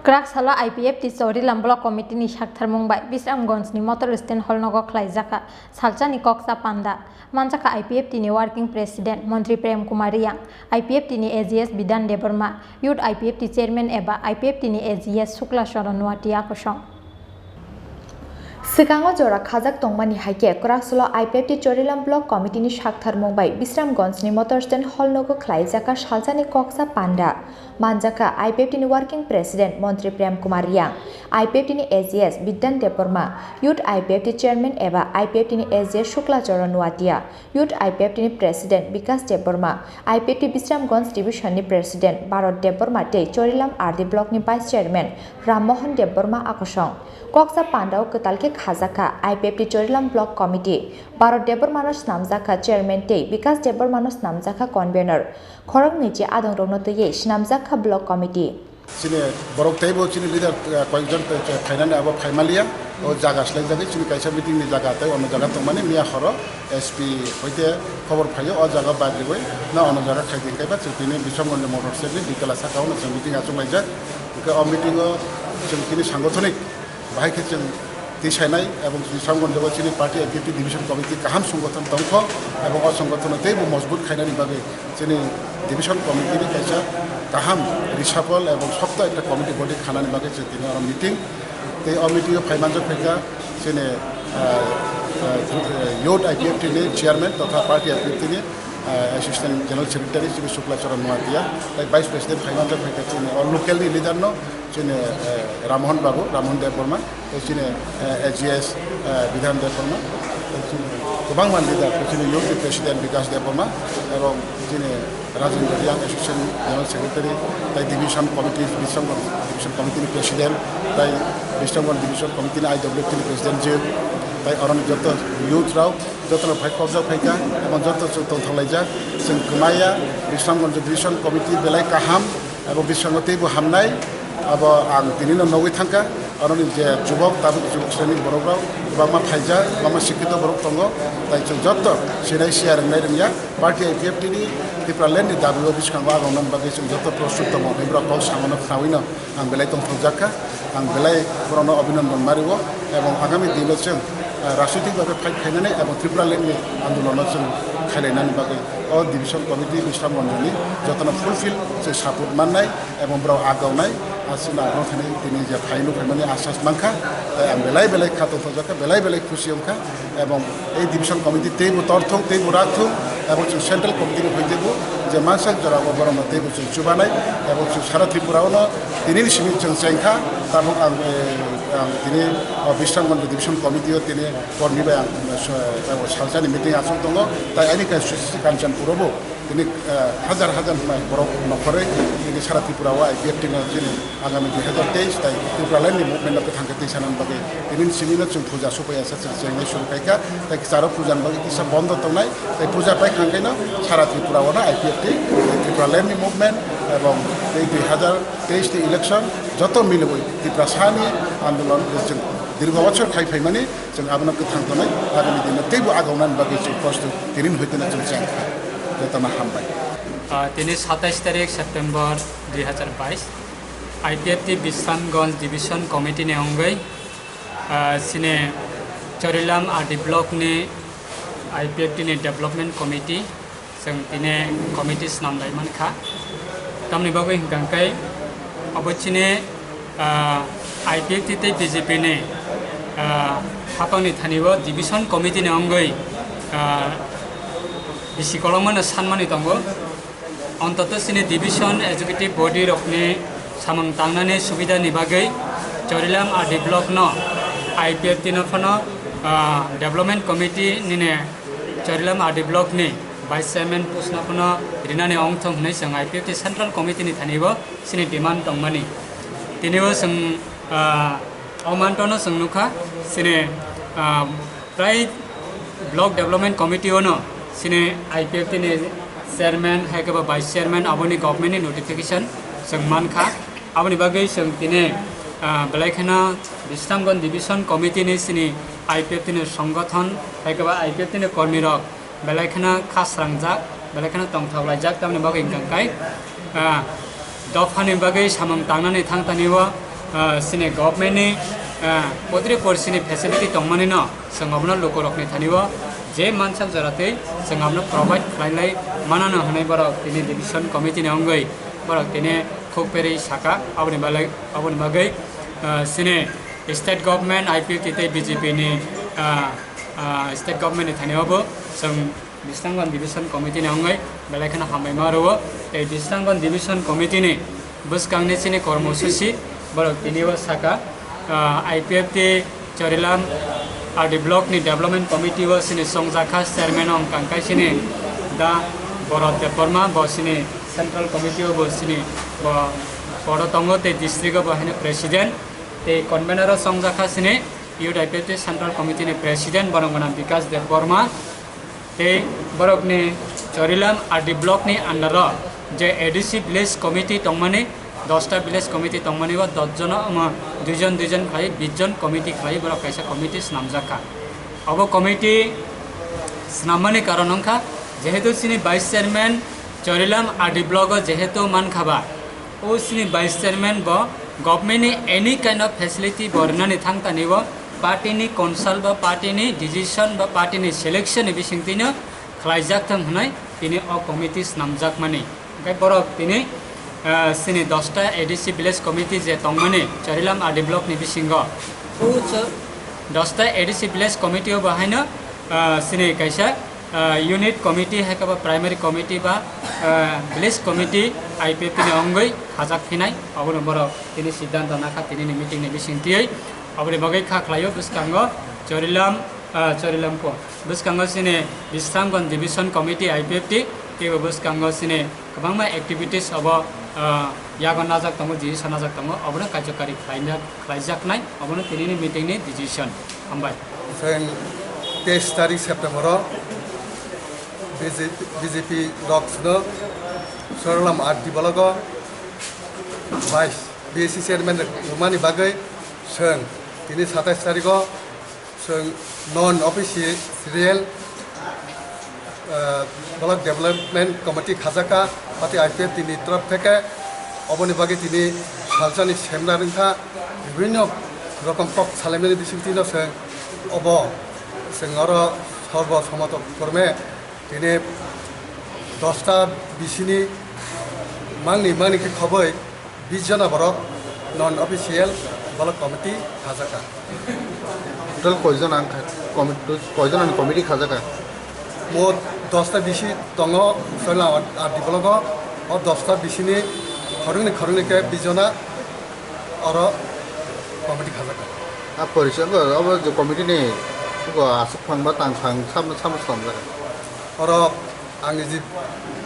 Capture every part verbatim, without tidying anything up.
Kwrak salo I P F T Chorilam Block Committee ni saktharmung bai Bisramganj ni Motor Stand Hall nogo khlaijakha salsani koksa panda. Manjakha I P F T ni Working President Montri Prem Kumar Riyang, I P F T ni A G S Bidhan Debbarma, Youth I P F T Chairman eba I P F T ni A G S Shukla Charan Nuatia kosong. Swkango jora khajak tongmani hai khe, kwrak salo I P F T Chorilam Block Committee ni saktharmung bai Bisramganj ni Motor Stand Hall nogo khlaijakha salsani koksa panda. Manjakha I P F T ni Working President Montri Prem Kumar Riyang, I P F T ni A G S Bidhan Debbarma, Youth I P F T Chairman eba I P F T ni A G S Shukla Charan Nuatia, Youth I P F T ni President Bikas Debbarma, I P F T Bisramganj Division ni President Bharat Debbarma tei Chorilam R D Block ni Vice Chairman Ram Mohan Debbarma akosong. Koksa pandao kwtal khe khajakha I P F T Chorilam Block Committee. Bharat Debbarma no swnamjakha Chairman tei Bikas Debbarma no swnamjakha Convener. Khoroknwi chi adongrokno twiwi swnamjakha Block Committee. Chini borok teibo chini leader, eh, koyekjon tei, tei phainani abo phaimaliya. O jaga swlaijagwi chini kaisa meeting ni jaga tei ono jaga tongmani miya horo S P hoite khobor phaio o jaga bagriwi na ono jaga khaidi kaiba chwng tini Bisramganj Motor Stand ni dui tala saka ono chwng meeting achuk laijak. Hwnkhe o meeting o chwng tini sangothonic bahai khe chwng tisainai ebong chini Samgondego chini party I P F T division committee kaham songothon tongkho ebong o songothon no teibo mojbut khainani bagwi chini division committee ni kaisa kaham reshuffle ebong sokto ekta committee body khanani bagwi chwng tini oro meeting tei o meeting o phai manjak phaikha chini, ah, ah, youth I P F T ni chairman totha party I P F T ni, ah, assistant general secretary chini Shukla Charan Nuatia tei vice president phai manjak phaikha chini o local ni leader no chini, eh, Rammohon Babu, Rammohon Debbarma, tei chini, eh, A G S, eh, Bidhan Debbarma, tei chini kwbangma leader, tei chini youth president Bikas Debbarma, ebong chini Rajendra Riyang, assistant general secretary, tei division committee, Bisramganj division committee ni president, tei Bisramganj division committee ni I W F T ni president je, tei oroni joto youth rok, joto no phai kokjak phaikha, ebong joto chwng tongthok laijak, chwng kwmaya, Bisramganj division committee belai kaham, Abo bisingo teibo hamnai, abo ang tinino nugwi thangkha. Aroni je chubok, tabuk chubok sreni borokrok kwbangma phaijak, kwbangma sikkito borok tongo. Tai chwng jotto sinai siya rwngnai rwngya. Party I P F T ni Tipraland ni dabi o bwskango agongnani bagwi chwng jotto prostut tongo. Hwnwi borok kok samano khwnawino ang belai tongthokjak kha. Ang belai borokno abhinandan mario, ebong agami dino chwng, ah, rajnitik bhabe fight khainani ebong Tipraland ni andolono chwng khailainani bagwi o division committee Bisramganj ni jotono fulfill chwng support mannai ebong borok agawnai, aswkno ang thani tini je phaino phaimani asas mankha, tai ang belai belai kha tongthokjak kha, belai belai khusi wngkha. Ebong ei division committee teibo torthok, teibo rakthok, ebong chwng central committee ni phaitaibo je mansak jorao borokno teibo chwng chubanai, ebong chwng sara Tripura o no tinini simi chwng chengkha. Tabuk ang, eh, ang tini, oh, Bisramganj division committee o tini kormi bai ang, eh, so-, eh, salsani meeting achuk tongo, tai ani kaisa Kanchanpur o bo tini, eh, hajar hajar borok nokhorwi tini sara Tripura o I P F T no tini agami dui hajar teis tai Tipraland ni movement no kwthang khe twi sanani bagwi tini simi no chwng puja supai asa chwng chengnai suru khaikha, tai kwcharo puja ni bagwi kisa bondo tongnai, tai puja pai khang khaino sara Tripura o no I P F T, Tipraland ni movement ebong tei dui hajar teis ni election joto milibwi Tiprasa ni andolon chwng dirgo bochor khai phaimani chwng abono kwthang tongnai, agami dino teibo agawnani bagwi chwng kosto tinin hoiteno chwng chengkha. Jotono hambai. Ah, tini satais tarik September dui hajar bais, I P F T Bisramganj Division Committee ni wngwi, ah, chini Chorilam R D Block ni I P F T ni Development Committee, chwng tini committee swnam lai mankha. Tamni bagwi hwnkha hwnkhe obo chini, ah, I P F T tei B J P ni, ah, hapangni thani o Division Committee ni wngwi, ah, bisi kolokma no sanmani tongo. Ontoto chini division executive body rokni samung tangnani subida ni bagwi Chorilam R D block no I P F T no phano, ah, development committee nini Chorilam R D block ni vice chairman post no phano rinani ongthong hwnwi chwng I P F T central committee ni thani bo chini demand tongmani. Tini o chwng, ah, o mantono chwng nukha chini, ah, Prai Block Development Committee o no chini I P F T ni chairman hai khe bo vice chairman aboni government ni notification chwng mankha. Aboni bagwi chwng tini, ah, belai kheno Bisramganj Division Committee ni chini I P F T ni songgothon hai khe bo I P F T ni kormi rok belai kheno kha srangjak, belai kheno tongthok laijak, tamni bagwi hwnkha khe, ah, dophani bagwi samung tangnani thang tani o Ah, chini government ni, ah, potri porsini facility tongmani no, chwng abono lukurokni thani o je mansak jora twi chwng abono provide khlai lai manano hwnwi borok tini division committee ni wngwi borok tini khuk perwi saka. Aboni balai, aboni bagwi, ah, chini state government, I P F T tei B J P ni, ah, ah, state government ni thani o bo chwng Bisramganj Division Committee ni wngwi belai kheno hambai ma rwo. Tei Bisramganj Division Committee ni bwskangni chini kormosuchi borok tini o saka, ah, I P F T Chorilam R D Block ni Development Committee o chini chongjak kha chairman wng kang kai chini da Borot Debbarma, bo chini Central Committee o bo chini bo board o tongo tei district o bo haino president tei convener o chongjak kha chini Youth I P F T Central Committee ni president borok gwnang Bikash Debbarma. Tei borokni Chorilam R D Block ni under o je A D C Village Committee tongmani, dosta Village Committee tongmani o dos jono, omo duijon duijon khlai bis jon committee khlai borok kaisa committee swnamjak kha. Obo committee swnammani karon wngkha, jehetu chini Vice Chairman Chorilam R D Block o jehetu mankha ba, o chini Vice Chairman bo government ni any kind of facility bo rwnani thang tani o party ni consult ba party ni decision ba party ni selection ni bisingtwi no khlaijak thung hwnwi tini o committee swnamjakmani. Hwnkhe borok tini, ah, chini dosta A D C Village Committee je tongmani Chorilam R D Block ni bisingo, o cho-, dosta A D C Village Committee o bo haino, ah, chini kaisa ah, unit committee hai khe ba primary committee ba, ah, village committee I P F T ni wngwi khajak phinai, obono borok tini siddhanto nakha tinini meeting ni bisingtwi. Oboni bagwi kha khlaio bwskango Chorilam, ah, Chorilam po. Bwskango chini Bisramganj Division Committee I P F T, teibo bwskango chini kwbangma activities obo, ah, yago najak tongo, jisa najak tongo, obono kaijokari khlaina, khlaijaknai, obono tinini meeting ni decision. Hambai. Chwng teis tarik September o B J P, B J P rok sino Chorilam R D Block o vice B A C chairman rwmani bagwi chwng tini satais tarik o chwng non official ah, Block Development Committee khajaka, pati I P F T ni torop theke oboni bagwi tini salsani seminar wngkha, bibhinno rokom kok salaimani bisingtwi no chwng obo chwng oro sorbo somoto korme tini dosta bisini mangni mangni khe khoboi bis jona borok non official block committee khajaka. Total koijon ang kha-, committee, koijon ang committee khajaka? Mo dosta bisi tongo, soila R D block o, o dosta bisini khoroknwi khoroknwi khe bis jona oro committee khajaka. A porisa bo, obo je committee ni bo aswk phang ba tang phang sam-, sam-, samjak. Oro ang je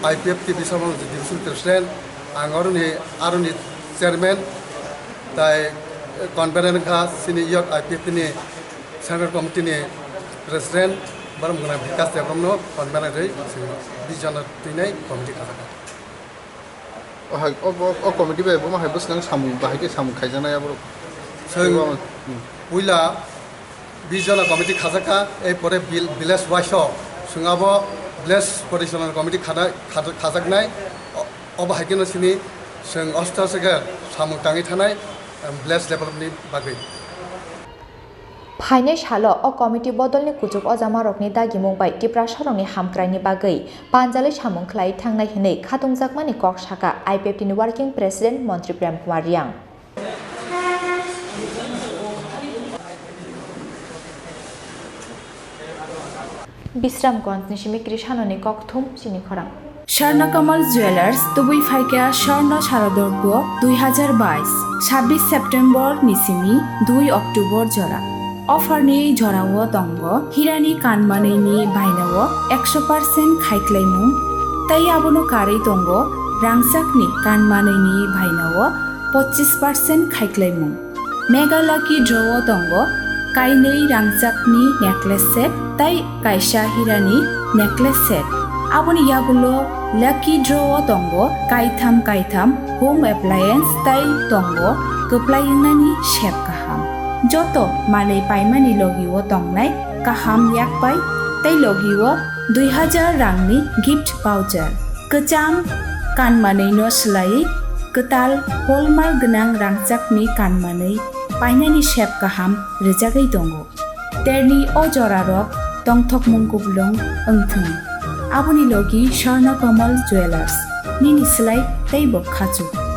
I P F T Bisramganj Division President, ang oroni, aroni chairman, tai convener wngkha chini youth I P F T ni central committee ni president, borok wngkha Bikash Debbarma no convener rwi chwng bis jona twinai committee khajak kha. O hai, o, o, o committee bai bo ma hai bwswk samung bahai khe samung khaijaknai aborok. Chwng Bo, hmm. Puila bis jona committee khajak kha, ei pore vil-, village wise o chwng abo village protection committee khana-, khaja-, khajaknai. O, obo hai kheno chini chwng osto se khe samung tangwi thanai, em, village development ni bagwi. Phainai salo o committee bodolni kuchuk ojamarokni dagimung bai Tiprasarokni hamkraini bagwi panjalwi samung khlai thangnai hwnwi khatungjakmani kok sakha I P F T ni working president Montri Prem Kumar Reang. Bisramganj ni simi Krishanoni kokthum chini khorang. Swarna Kamal Jewellers, tubui phaikha Swarna Sharadorpo dui hazar bais, sabbish September ni simi dui October jora. Offer ni jorao tongo hirani kanmanwi ni bainao ekso percent khaiklaimung, tei abono karwi tongo rangchakni kanmanwi ni bainao pochis percent khaiklaimung. Mega Lucky Draw o tongo kainwi rangchakni necklace set tei kaisa hirani necklace set. Aboni yagulo Lucky Draw o tongo kaitham kaitham home appliance tei tongo kwplai wngnani sep kaham. Joto manwi paimani logi o tongnai kaham yakpai tei logi o dui hazar rangni gift voucher. Kwcham kanmanwi no swlaiwi Kwtal hallmark gwnang rangchakni kanmanwi painani sep kaham rwjagwi tongo. Terni o jorarok tongthokmung kuplung wngthwng. Aboni logi Swarna Kamal Jewellers, nini slai teibo khachuk.